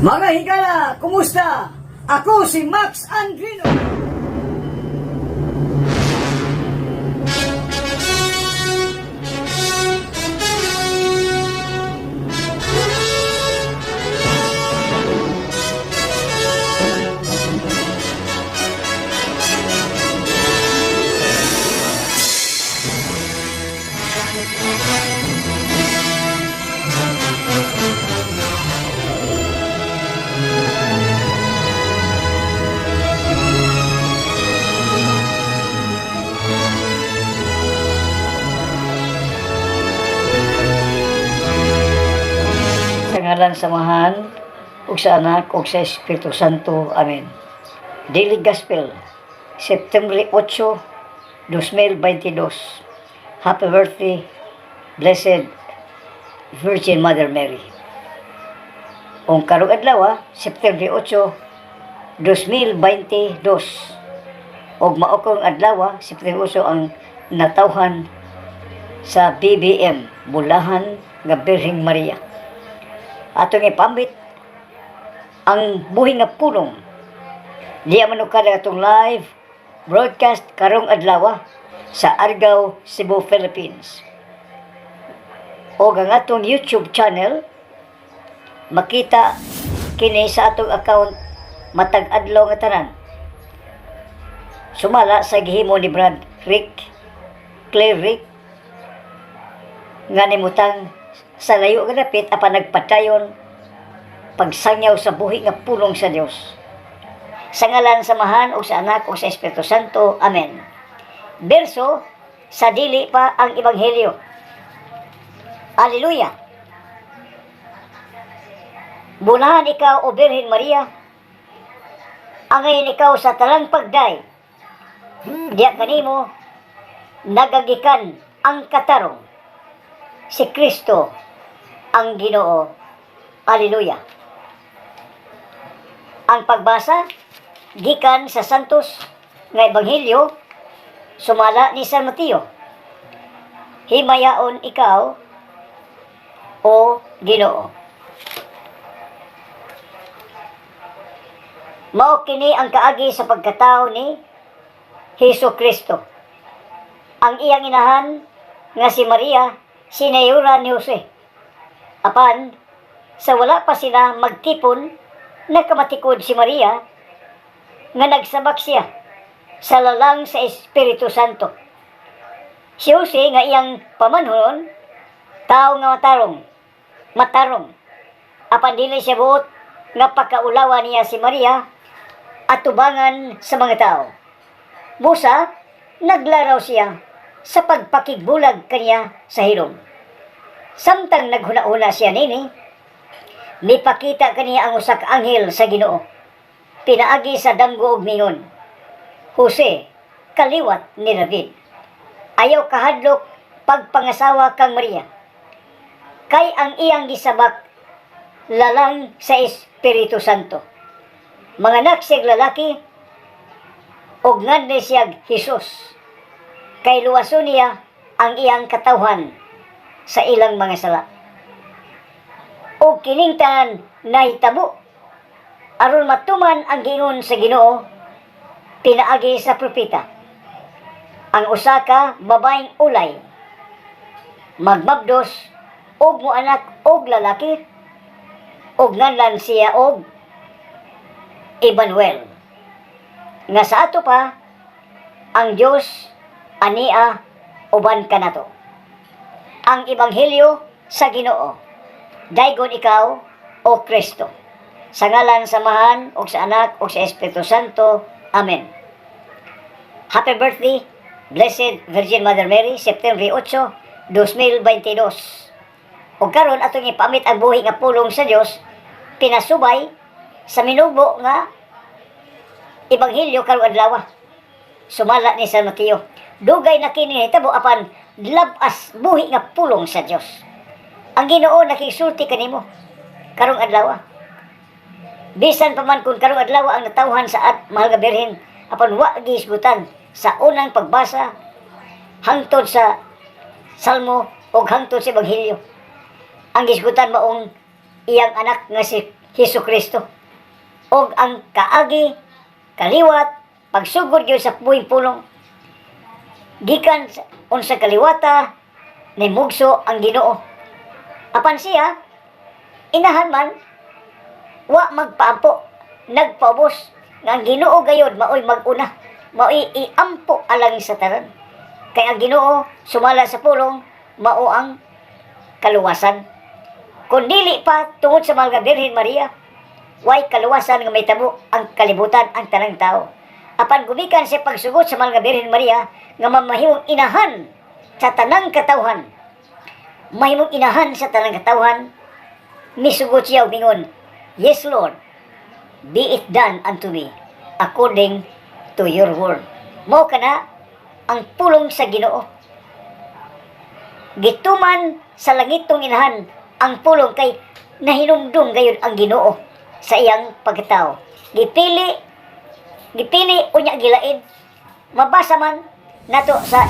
Mga higala, kumusta? Ako si Max Andrino. Sa ngalan sa Amahan, ug sa Anak, ug sa Espiritu Santo. Amen. Daily Gospel, September 8, 2022. Happy birthday, Blessed Virgin Mother Mary. Ung karong adlaw, September 8, 2022. Og mao karong adlaw, September 8 ang natawhan sa BBM, Bulahan nga Birheng Maria. Atong ipambit ang buhi nga pulong. Diya manukad ang atong live broadcast karong adlaw sa Argao, Cebu, Philippines. O ang atong YouTube channel, makita kini sa atong account matag adlaw nga tanan. Sumala sa gihimo ni Brad Rick, Claire Rick, nga nimutang sa layo nga dapit apan nagpadayon pagsangyaw sa buhi nga pulong sa Dios. Sa ngalan sa Amahan ug sa Anak ug sa Espiritu Santo. Amen. Berso sa dili pa ang ebanghelyo. Aleluya. Bulahan ikaw, o Birhen Maria, angayan ikaw sa talang pagday. Diya kanimo nagagikan ang katarong, si Kristo ang Ginoo. Aleluya. Ang pagbasa gikan sa Santos nga Ebanghelyo sumala ni San Mateo. Himayaon ikaw, o Ginoo. Mao kini ang kaagi sa pagkatao ni Hesus Kristo. Ang iyang inahan nga si Maria sinayura ni Jose. Apan sa wala pa sila magtipon, nakamatikod si Maria nga nagsabak siya sa lalang sa Espiritu Santo. Si Jose nga iyang pamanhon, tao nga matarong, matarong. Apan dili siya buot nga pakaulawa niya si Maria at tubangan sa mga tao. Busa, naglaraw siya sa pagpakigbulag kaniya sa hilom. Samtang naghuna-huna siya nini, mipakita kaniya ang usa ka anghel sa Ginoo. Pinaagi sa damgo og mingon, "Jose, kaliwat ni David, ayaw kahadlok pagpangasawa kang Maria. Kay ang iyang gisabak lalang sa Espiritu Santo. Manganak siyag lalaki, ug ngadli siyag Hesus. Kay luwason niya ang iyang katawhan sa ilang mga sala." Og kining tanan nahitabo aron matuman ang giingon sa Ginoo pinaagi sa propeta. Ang usa ka babaeng ulay magmabdos og moanak og lalaki og nganlan siya og Emmanuel. Nga sa ato pa, ang Dios ania uban kanato. Ang ebanghelyo sa Ginoo. Daygon ikaw, o Kristo. Sa ngalan sa Amahan, ug sa Anak, ug sa Espiritu Santo. Amen. Happy birthday, Blessed Virgin Mother Mary, September 8, 2022. Ug karon atong ipamit ang buhi nga pulong sa Dios pinasubay sa minubo nga ebanghelyo karong adlaw. Sumala ni San Mateo. Dugay na kini nahitabo apan labas buhi nga pulong sa Dios. Ang Ginoo nakisulti kanimo karong adlaw. Bisan pa man kung karong adlaw ang natawhan sa at mahal nga Birhen, apan wa gihisgutan sa unang pagbasa hangtod sa Salmo o hangtod sa Ebanghelyo. Ang gisgutan maong iyang anak nga si Hesus Kristo. Og ang kaagi, kaliwat, pagsugod gyud sa buhing pulong. Gikan unsa kaliwata, nimugso ang Ginoo. Apan siya, inahan man, wa magpaampo, nagpaubos, nga ang Ginoo gayod maoy mag-una, maoy iampo alang sa tanan. Kay ang Ginoo sumala sa pulong, mao ang kaluwasan. Kung dili pa tungod sa mga Birhen Maria, way kaluwasan nga mahitabo ang kalibutan, ang tanang tao. Apan gumikan sa pagsugot sa mga Birhen Maria nga mamahimong inahan sa tanang katawhan. Mahimong inahan sa tanang katawhan, misugot siya og mingon, "Yes Lord, be it done unto me according to your word." Mao kana ang pulong sa Ginoo. Gituman sa langitong inahan ang pulong kay nahinumdum gayud ang Ginoo sa iyang pagkatao. Gipili, gipili unya gilain. Mabasa man nato sa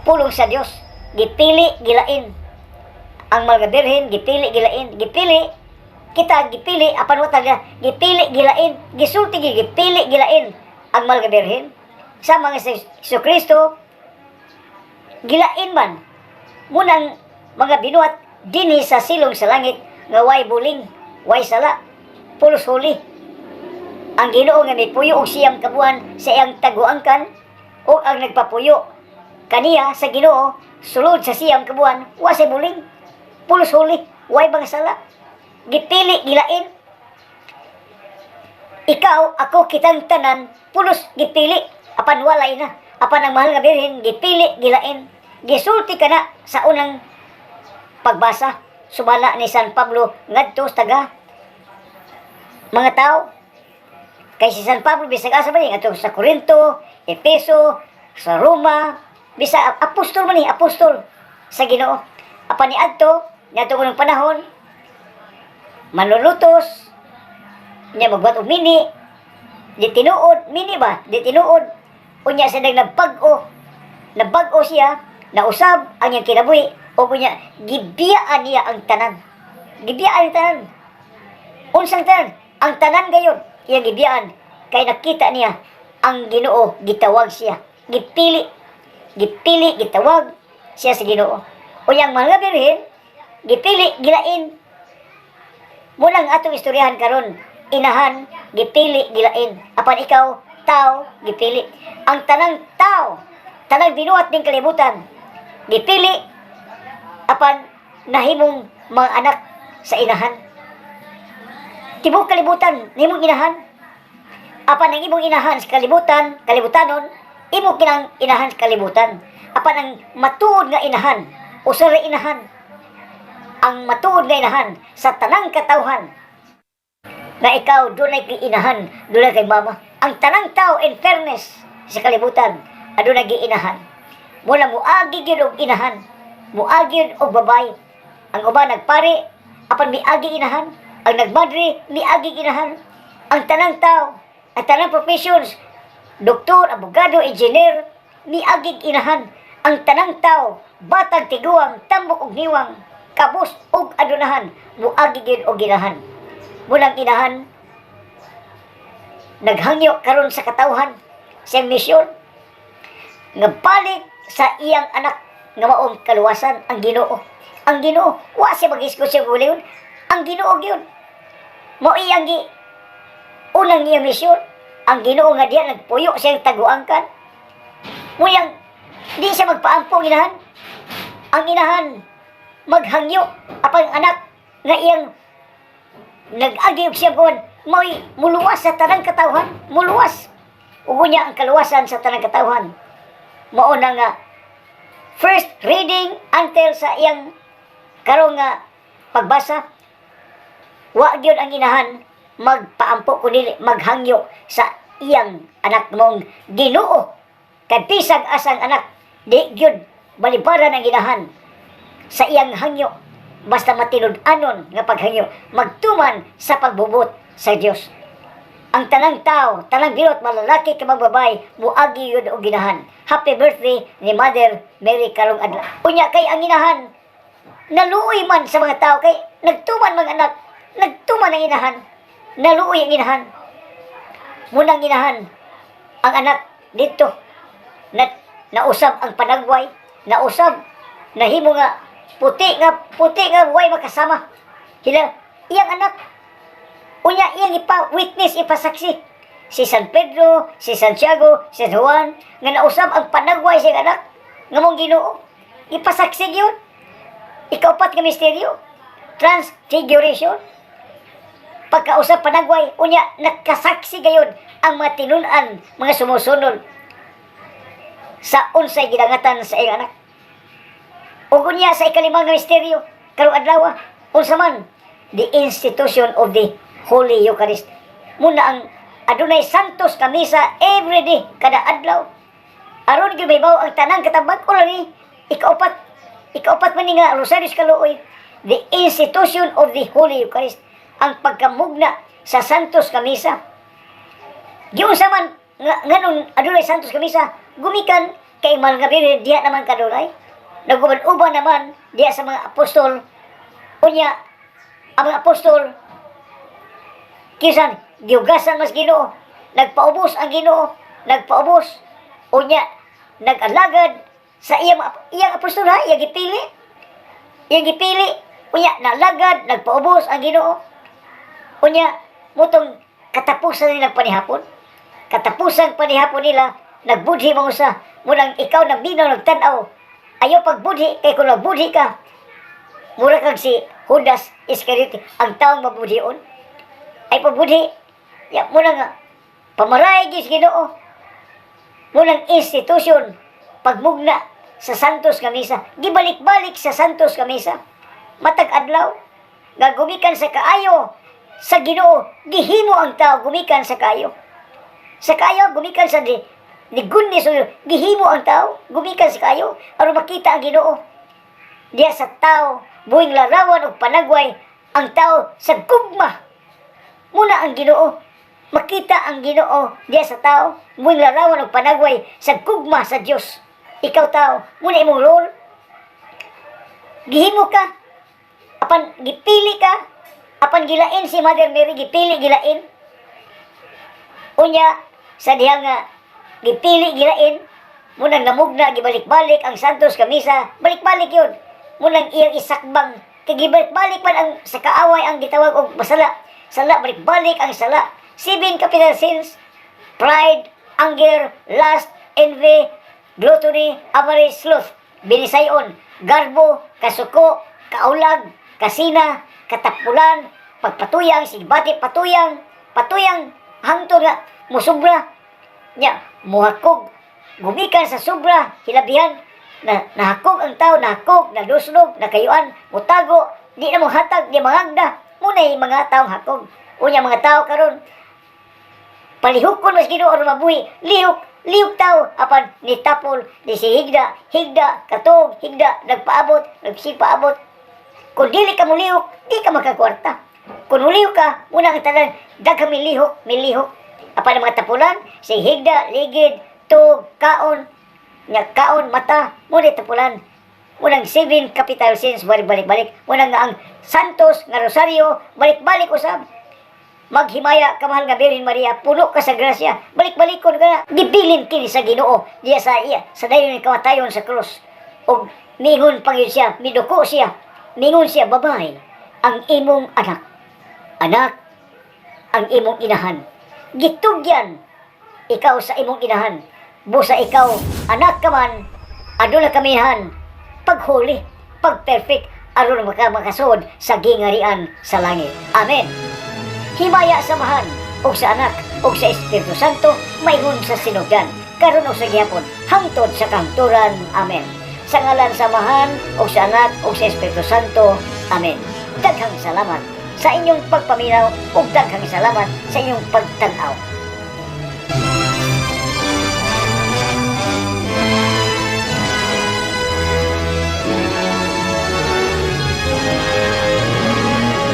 pulong sa Dios. Gipili, gilain. Ang mga birhen, gipili, gilain, gipili kita, gipili apan wa talaga gipili, gilain, gisulti, gipili, gilain ang mga birhen sa mga si Hesus Kristo, gilain man munang mga binuhat dinhi sa silong sa langit nga way buling, way sala, pulos huli. Ang Ginoo nga mipuyo og 9 ka buwan sa iyang taguangkan o ang nagpapuyo kaniya sa Ginoo sulod sa 9 ka buwan, wa say buling, pulos huli, way mga sala. Gipili, gilain. Ikaw, ako, kitang tanan, pulos gipili, apan walay na. Apan ang mahal nga birhen, gipili, gilain. Gisulti kana sa unang pagbasa sumala ni San Pablo ngadto sa taga mga tao. Kay si San Pablo bisag asa man ni ngadto sa Corinto, Efeso, sa Roma, bisa apostol man ni, apostol sa Ginoo. Apan niadto niadto kunong panahon manlulutos niya, magbuhat og mini, di tinuod mini ba, di tinuod. Unya sa nabag-o, nabag-o siya, nausab ang iyang kinabuhi ug unya gibiyaan niya ang tanan, gibiyaan ang tanan. Unsang tanan? Ang tanan gayon iyang gibiyaan kay nakita niya ang Ginoo, gitawag siya, gipili, gipili, gitawag siya sa Ginoo. Unya ang mga birhen, gipili, gilain. Munang atong istoryahan karon, inahan, gipili, gilain. Apan ikaw, tao, gipili. Ang tanang tao, tanang binuhat ning kalibutan, gipili, apan nahimong mga anak sa inahan. Tibok kalibutan, nahimong inahan. Apan ang imong inahan sa kalibutan, kalibutanon, imo kinang inahan sa kalibutan. Apan ang matuod nga inahan, usa ra inahan, ang matuod nga inahan sa tanang katawhan nga ikaw dunay kay inahan, dunay kay mama. Ang tanang tao, in fairness, sa kalibutan adunay giinahan. Mula muagi gyud og inahan, muagi og babay. Ang uban nagpari apan miagi inahan, ang nagmadre miagi inahan. Ang tanang tao, ang tanang professions, doktor, abogado, engineer, miagi inahan. Ang tanang tao, batag, tiguang, tambok og niwang, kabus og adunahan, muagi gyud og inahan. Mulang inahan naghangyo karon sa katawhan sa iyang misyon nga balik sa iyang anak nga maong kaluwasan, ang Ginoo. Ang Ginoo, wa siya magisgot siya kaugalingon. Ang Ginoo gyud mao iyang gi unang iyang misyon, ang Ginoo nga diya nagpuyo siyang taguangkan. Muyang di siya magpaampo ang inahan. Ang inahan maghangyo apang anak nga iyang nag-agi og siya buwan mo'y muluwas sa tanang katawhan, muluwas. Ug unya ang kaluwasan sa tanang katawhan. Mao na nga first reading until sa iyang karong nga pagbasa, wa gyud ang inahan magpaampo kundi maghangyo sa iyang anak mong Ginoo. Kay bisag asang anak, di gyud balibaran ang inahan sa iyang hangyo basta matinud-anon nga paghangyo, magtuman sa pagbubot sa Dios. Ang tanang tao, tanang birot, malalaki ka magbabay, muagi yun og ginahan. Happy birthday ni Mother Mary karong adlaw. Unya kay ang inahan, naluoy man sa mga tao kay nagtuman mga anak. Nagtuman ang inahan, naluoy ang inahan. Munang inahan, ang anak dito, na, nausab ang panagway, nausab, nahimo nga puti nga way makasama. Hila, iyang anak, unya iyang ipa-witness, ipasaksi. Si San Pedro, si Santiago, si San Juan, nga nausab ang panagway sa iyang anak, nga mong Ginoo. Ipasaksi yun. Ikaupat nga misteryo, Transfiguration. Pagkausab panagway, unya nakasaksi gayon ang mga tinun-an, mga sumusunod sa unsay gidangatan sa iyang anak. Ug unya sa ikalimang nga misteryo, karong adlaw, unsa man the institution of the Holy Eucharist. Muna ang adunay Santos nga misa every day, kada adlaw. Aron gyud mahibaw ang tanang katabang ko ni ikaupat man ni nga Rosario sa Kaluoy, the institution of the Holy Eucharist, ang pagkamugna sa Santos nga Misa. Giunsa man nga nganon adunay Santos nga Misa? Gumikan kay Mahal nga Birhen diha naman kadunay. Naguban-uban naman diha sa mga apostol. Unya ang mga apostol kisan gihugasan mas Ginoo, nagpaubos ang Ginoo, nagpaubos. Unya nag-alagad sa iyang apostol ha, iyang gipili. Iyang gipili. Unya nalagad, nagpaubos ang Ginoo. Unya mutong katapusan nila panihapon. Katapusan panihapon nila, nagbudhi mo usa. Munang ikaw nagminaw, nagtan-aw. Ayaw pagbudhi kay kung nagbudhi ka, mura kag si Judas Iscariote, ang taong mabudhion. Ay pagbudhi, ya muna nga pamaray gyud sa Ginoo. Munang institusyon pagmugna sa Santos nga Misa, gibalik-balik sa Santos nga Misa. Matag adlaw nga gumikan sa kaayo sa Ginoo, gihimo ang tao gumikan sa kaayo. Sa kaayo gumikan sa di ni goodness, gihimo ang tao gumikan sa kaayo aron makita ang Ginoo. Diya sa tao, buhing larawan og panagway ang tao sa gugma. Muna ang Ginoo, makita ang Ginoo diya sa tao, buhing larawan og panagway sa gugma sa Dios. Ikaw tao, muna imong role. Gihimo ka, apan gipili ka, apan gilain si Mother Mary, gipili gilain. Unya, sa diha nga gipili gilain, munang namugna, gibalik-balik ang Santos nga Misa, balik-balik yun. Munang iyang isakbang, kay gibalik-balik man ang sa kaaway ang gitawag og masala. Sala, balik-balik ang sala. Seven capital sins: pride, anger, lust, envy, gluttony, avarice, sloth. Binisayon, garbo, kasuko, kaulag, kasina, katapulan, pagpatuyang, sigbati, patuyang, patuyang, hangtod nga, musubra, nya, muhakog, gumikan sa sobra, hilabihan, na nahakog ang tao, nahakog, nadusnog, nakayuan, mutago, di na mo hatag, di mangagda, muna'y mga taong hakog. Unya mga tao karon palihukon mas Ginoo aron mabuhi, lihok, lihok tao, apan nitapol, ni si higda, higda, katog, higda, nagpaabot, nagsipaabot. Kung dili ka mulihok, di ka makakwarta. Kung mulihok ka, muna ang tanan, daghang milihok, milihok. Apan ang mga tapulan, si higda, ligid, tug, kaon, nya kaon, mata, muna tapulan. Unang seven capital sins, balik-balik-balik. Unang nga ang Santos nga Rosario, balik-balik usab. Maghimaya ka, Mahal nga Birhen Maria, puno ka sa grasya. Balik-balikon ka na. Gibilin kini sa Ginoo diya sa iya, sa dayon ni kamatayon sa krus. Og mingon pa gyud siya, miduko siya. Mingon siya, "Babay, ang imong anak. Anak, ang imong inahan." Gitugyan ikaw sa imong inahan. Busa ikaw, anak ka man, aduna kamihan, paghuli, pag-perfect, aron maka makasud sa gingarian sa langit. Amen. Himaya sa Amahan, ug sa Anak, ug sa Espiritu Santo, maingon sa sinugdan, karon ug sa gihapon, hangtod sa kahangturan. Amen. Sa ngalan sa Amahan, ug sa Anak, ug sa Espiritu Santo. Amen. Daghang salamat sa inyong pagpaminaw ug daghang salamat sa inyong pagtan-aw.